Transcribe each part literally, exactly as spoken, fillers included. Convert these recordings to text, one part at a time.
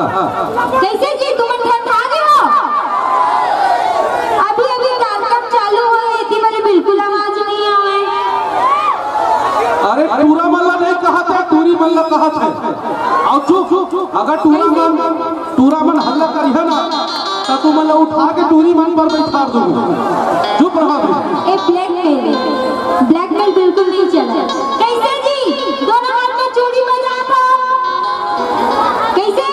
कैसे जी, तुमन ठंडा गे हो? अभी अभी कार्यक्रम चालू होय, एती बरे बिल्कुल आवाज नहीं आवे। अरे, टूरा मन ला नहीं कहत हे, टूरी मन ला कहत हे। अउ चुप, अगर टूरा मन, टूरा मन हल्ला करिहे ना, त तुमन ला उठा के टूरी मन पर बैठार दूंगा। चुप रहा। ए, blackmail, blackmail बिल्कुल नहीं चला। कैसे जी, दोनों हाथ में चूड़ी बजा दो। कैसे?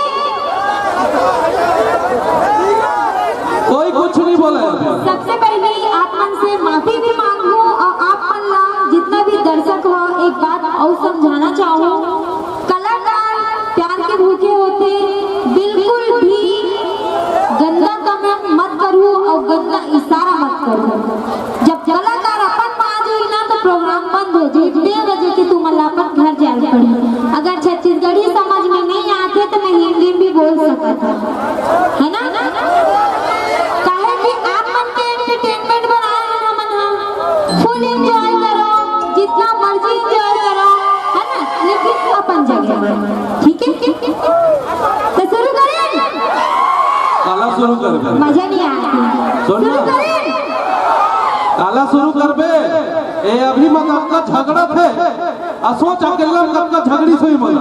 कोई कुछ नहीं बोला है। सबसे पहले आप मन से माफी भी मांगू अउ आप मन ला, जितना भी दर्शक हो, एक बात अउ समझाना चाहूँ, कलाकार प्यार के भूखे होथे, बिल्कुल भी गंदा comment मत करू अउ गंदा इशारा मत करू। जब कलाकार अपन मा आ जाही ना, तो program बंद हो जाही। डेढ़ बजे के तुमन ला अपन घर जाए पड़ी। अगर छत्तीसगढ़ी समझ में नहीं आथे, तो मैं हिंदी में भी बोल सकत हूँ, है ना? काहे कि आप मन के entertainment बनाए हन हमन हा। Full enjoy करो, जितना मर्जी enjoy करो, है ना? लेकिन अपन जगह में, ठीक है? तो शुरू करें? काला शुरू करबे। मजा नहीं आती। सुन शुरू ना। करें? काला शुरू करबे। ए, अभी मत आपका झगड़ा थे। आ सोच, अकेला में कतका झगड़ी सोई मन।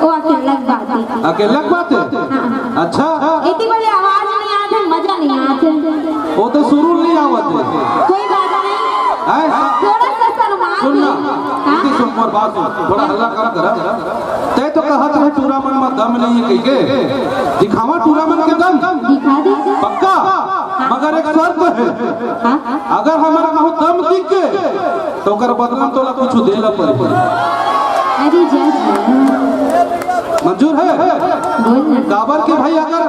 ओ, अकेला के बात है। अकेला के बात है? हाँ। अच्छा। एती बड़ी आवाज नहीं आते, मजा नहीं आते। वो तो शुरू नहीं आवत है। कोई बात नहीं। हैं? थोड़ा सा शर्मा सुन ना। के। हाँ? इतनी सुन, मोर बात सुन। थोड़ा हल्ला कम करा। तय तो कहत है टूरा मन में दम नहीं है कह के। दिखावा टूरा मन के दम। दिखा दे। पक्का? हाँ। मगर एक शर्त है। हाँ? अगर हमारा कहूँ दम दिख के, तो ओकर बदला में तोला कुछ दे ला पड़े। अरे जा, जा। मंजूर है? बोल ना। काबर के भाई, अगर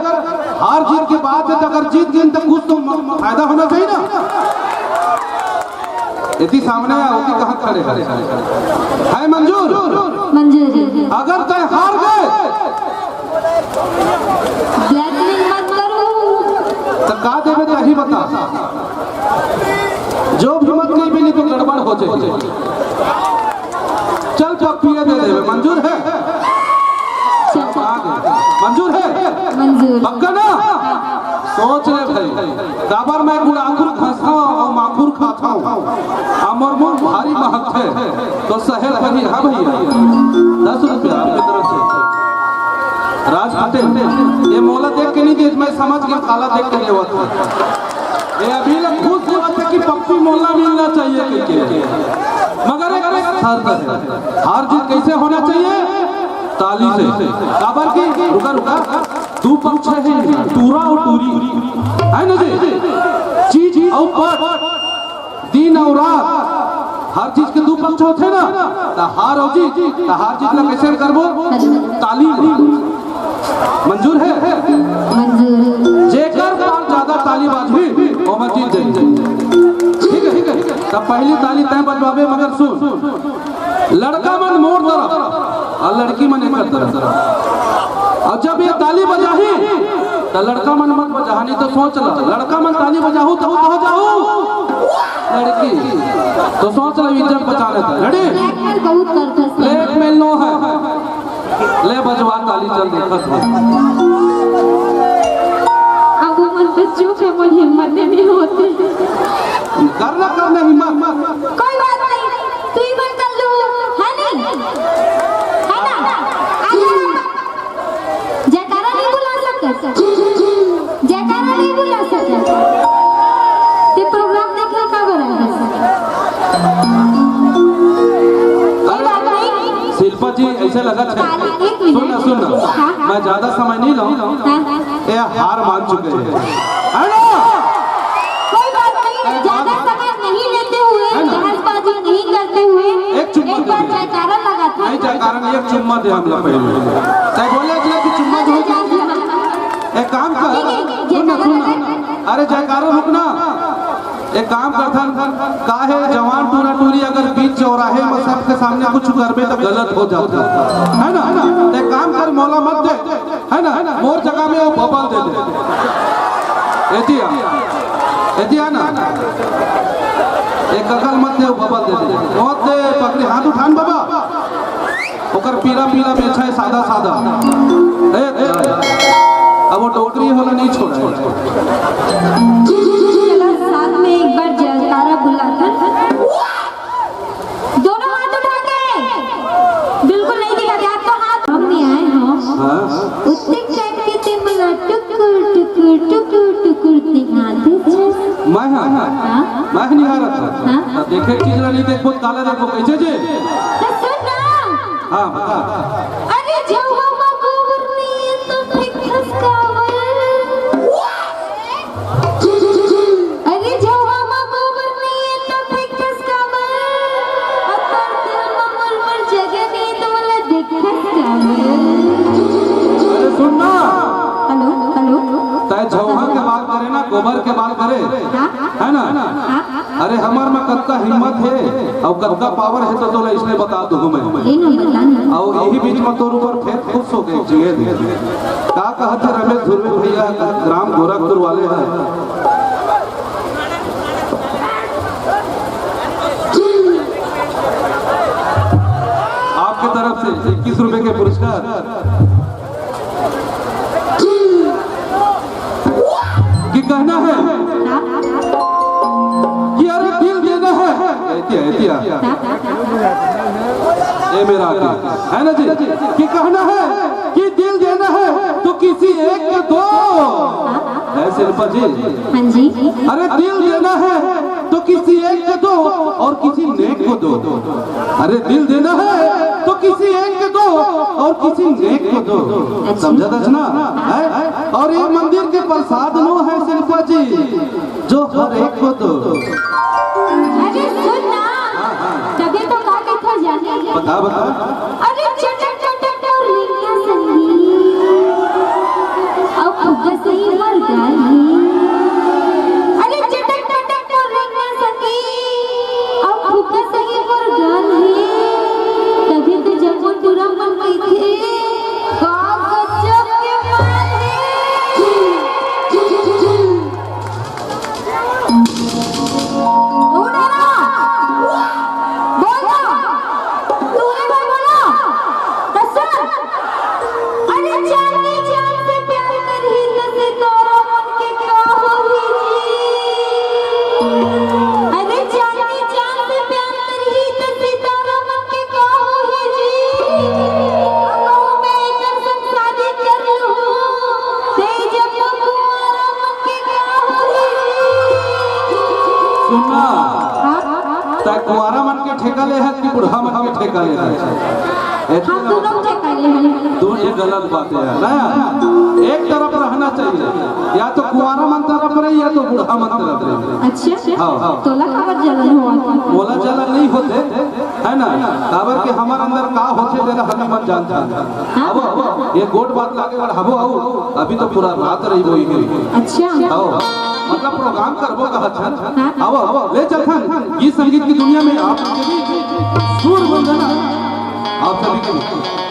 हार जीत के बात है, तो अगर जीत गए तो कुछ तो म-, फायदा होना चाहिए ना। यदि सामने आओ कि कहाँ खड़े खड़े है मंजूर? मंजूर है। अगर तय हार गए, blackmail मत करू। तो का देवे, तही बता। जो भी मत कहिबे, नहीं तो गड़बड़ हो जाए। चल, पप्पिया दे देवे, मंजूर है? चल। आ गए। मंजूर है? मंजूर। पक्का ना? सोच ले भाई, काबर मैं गुड़ाखुर घसथंव अउ माखुर खाथंव, अउ मोर मुंह भारी महकथे, तो सहे ल परही, हाँ भैया, दस रुपया आपके तरफ से। राज पटेल, ये मोला देख के नहीं दे, मैं समझ गया, काला देख के लेवत है। ये अभी लग खुश हुआ था कि पप्पी मोला मिलना चाहिए करके, मगर एक शर्त है, हार जीत कैसे होना चाहिए? ताली से। काबर की, रुका, रुका, दू पक्ष है, टूरा अउ टूरी, है ना जी? चीज अउ पट, दिन अउ रात, हर चीज के दू पक्ष होथे ना, त हार अउ जीत, त हार जीत ला कैसे करबो? ताली में। मंजूर है? मंजूर। जेकर पार ज्यादा ताली बाजही, ओमा जीत जाही। ठीक है, ठीक है। त पहली ताली तय बजवाबे, मगर सुन, लड़का मन मोर तरफ अउ लड़की मन एकर तरफ। अउ जब ये ताली बजाही, त लड़का मन मत बजाहा, नहीं तो सोच ला, लड़का मन ताली बजाहू, त वो कहाँ जाहू? लड़की। तो सोच ला, इज्जत बचाने का। Ready? Blackmail बहुत करथे। Blackmail no है। ले बजवा ताली, चल देखत है। अब वो मन तो चुप है, मोर हिम्मत नहीं होती। करना, करना हिम्मत। कोई बात नहीं, तू ही मन कर लू, है नहीं? है ना? आगे जयकारा नहीं बुला सकत? जयकारा नहीं बुला सकत? ते program देखे का बराबर? कोई बात नहीं। शिल्पा जी, ऐसे लगा था। ताली, एक मिनट। सुन ना, सुन ना। हाँ। मैं ज्यादा समय नहीं लूँ। हाँ। ये हार मान चुके हैं, है ना? कोई बात नहीं, ज्यादा समय नहीं लेते हुए, है ना? बहसबाजी नहीं करते हुए, एक चुम्मा एक बार दे दे। जयकारा लगा था। नहीं, जयकारा नहीं, एक चुम्मा दे हमला पहले। तय बोले कि, कि चुम्मा जो है, एक काम कर, ठीक है, सुन ना, सुन ना। जयकारा लगा। अरे जयकारा रुक ना, एक काम करथन, काहे जवान टूरा टूरी अगर बीच चौराहे में सबके सामने कुछ करबे तो गलत हो जाता है, है ना? तो एक काम कर, मोला मत दे, है ना? मोर जगह में वो बबल दे दे। एतिया, एतिया ना, एक गगल मत दे, वो बबल दे दे। मत दे, पकड़ी, हाथ उठान बाबा। ओकर पीला पीला मेछा है, सादा सादा। ए, ए, हाँ? मैं निहारत हँव। हाँ? त देखे चीज ला नहीं देखबो, काला देखबो, कैसे जी? तो सुन ना। हाँ, बता। अरे झउहा मा गोबर नहीं है तो फेंकथस काबर? अरे झउहा मा गोबर नहीं है तो फेंकथस काबर? अउ तोर दिल मा मुरमुर जगह नहीं तो मोला देखथस काबर? अरे सुन ना। Hello, hello. तैं झउहा के बात करे ना, गोबर के बात करे। हाँ? है ना? हाँ? अरे हमर मा कतका हिम्मत हे अउ कतका पावर हे तो तोला इसने बता दूँ मैं। ले ना, बता ना। अउ यही बीच मा तोर ऊपर फेर खुश हो गए, जिए दे। का कहत हे रमेश धुर्वे भैया, ग्राम गोरखपुर वाले हैं। आपके तरफ से इक्कीस रुपए के पुरस्कार। कि कहना है कि अरे दिल देना है, एतिया, एतिया। ए मेरा आके, है ना जी, कि कहना है कि दिल देना है तो किसी एक को दो। है शिल्पा जी? हाँ जी। अरे दिल देना है तो किसी एक को दो और किसी नेक को दो। अरे दिल देना है तो किसी एक को दो और किसी नेक को दो। अच्छा। समझा था ना? है? और ये मंदिर के प्रसाद नो है शिल्पा जी, जो हर एक को दो। अरे सुन ना, तभी तो का कहत हँव जाने। बता, बता। अरे चटक चटक और रिंगना संगी, अउ फुग्गा सही मोर गाल हे। अरे चटक चटक और रिंगना संगी, अउ फुग्गा सही मोर गाल हे। तभी तो जम्मो टूरा मन कहिथे, का गजब के माल हे। उड़ा ना। बोल ना। तूने भाई बोला। तो सुन। अरे जान के जान से प्यार करही तो सितारा मन के का होही जी। अरे जान के जान से प्यार करही तो सितारा मन के का होही जी। अगर मैं एकर संग शादी कर लूँ, ते जब कुंवारा मन के का होही जी। सुन ना, हाँ? तैं कुंवारा मन के ठेका ले हस कि बूढ़ा मन के ठेका ले हस? एतने हम दोनों ठेका ले हन। दो, ये गलत बात है यार, ना? एक तरफ रहना चाहिए, या तो कुंवारा मन तरफ रहे या तो बूढ़ा मन तरफ रहे। अच्छा? हाँ। तोला काबर जलन होवत हे? मोला जलन नहीं होथे, है ना? काबर के हमर अंदर का होथे तेला हमन जानथन। हाँ। अब ये गोठ बात लागे बर हबो, अउ अभी तो पूरा रात रहिबो इही। अच्छा। हाँ। मतलब प्रोग्राम करबो कहत हन। हाँ। अब ले चलथन गीत संगीत की दुनिया में आप सभी के बीच सुर वंदना आप सभी के बीच।